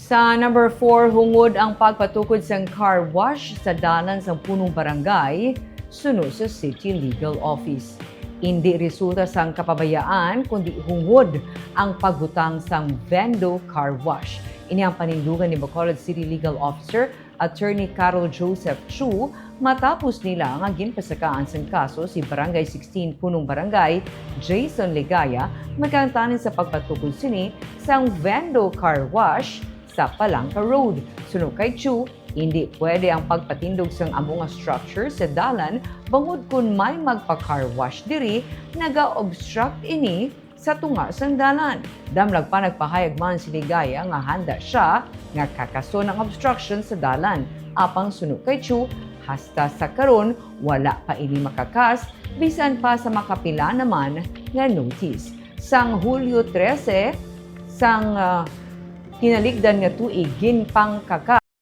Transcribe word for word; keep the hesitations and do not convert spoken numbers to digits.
Sa number four, hungod ang pagpatukod sang car wash sa dalan sang punong barangay, suno sa City Legal Office. Indi resulta sang kapabayaan, kundi hungod ang pagbutang sang Vendo Car Wash. Ini ang panindugan ni Bacolod City Legal Officer Attorney Carol Joseph Chu matapos nila nga ginpasakaan sang kaso si Barangay sixteen Punong Barangay Jason Ligaya, magkangtanin sa pagpatukod sini sang Vendo Car Wash sa Palangka Road. Suno kay Chu, hindi pwede ang pagpatindog sang amo nga structure sa dalan bangod kon may magpa-car wash diri, naga-obstruct ini sa tunga sang dalan. Damlag pa, nagpahayag man si Ligaya nga handa sia nga kakason ang obstruction sa dalan. Apang suno kay Chu, hasta sa karon wala pa ini makakas, bisan pa sa makapila naman nga notice. Sang Hulyo trese, sang, ah, tinalikdan nga tuig, ginpangkaka